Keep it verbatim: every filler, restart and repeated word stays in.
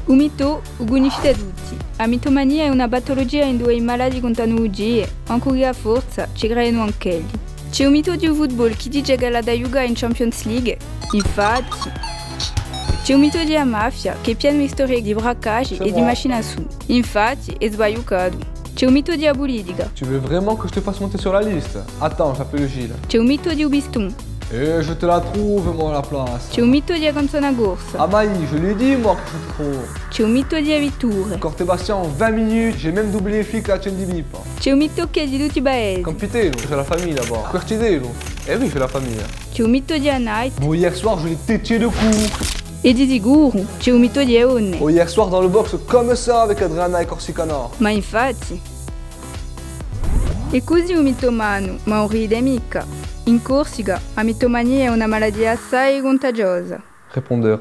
U mitò u cunniscite tutti. A mitomania hè una patulugia induve i malati cuntanu bugie, ancu chì à forza ci credenu anch'elli. Ci hè u mitò di u football chì dice ch'ellu hà da ghjucà in Champions League. Infatti. Ci hè u mitò di a mafia, chì hè pienu di storie di braccaggi è di machinazioni. Infatti, hè sbagliucatu. Ci hè u mitò di a pulitica. Tu veux vraiment que je te fasse monter sur la liste ? Attends, j'appelle Gilles. Ci hè u mitò di u piston. Eh, je te la trouve, moi, la place. Ci hè u mitò di a canzona corsa. Ah, Maï, je lui dis, moi, que je te trouve. Ci hè u mitò di e vitture. Corte Bastia, en vingt minutes, j'ai même doublé les flics à Cendipippa. Ci hè u mitò chì hè di tutti i paesi. Campitellu, j'ai la famille là-bas. Quartitellu. Eh oui, j'ai la famille. Ci hè u mitò di a night. Bon, hier soir, je l'ai têtu le cou. È di sicuru, ci hè u mitò di e donne. Oh, hier soir, dans le box, comme ça, avec Adriana et Corsicana. Ma infatti. È cusì u mitomanu, ma ùn ride micca. In Corsica, a mitomania hè una malatia assai cuntagiosa. Répondeur.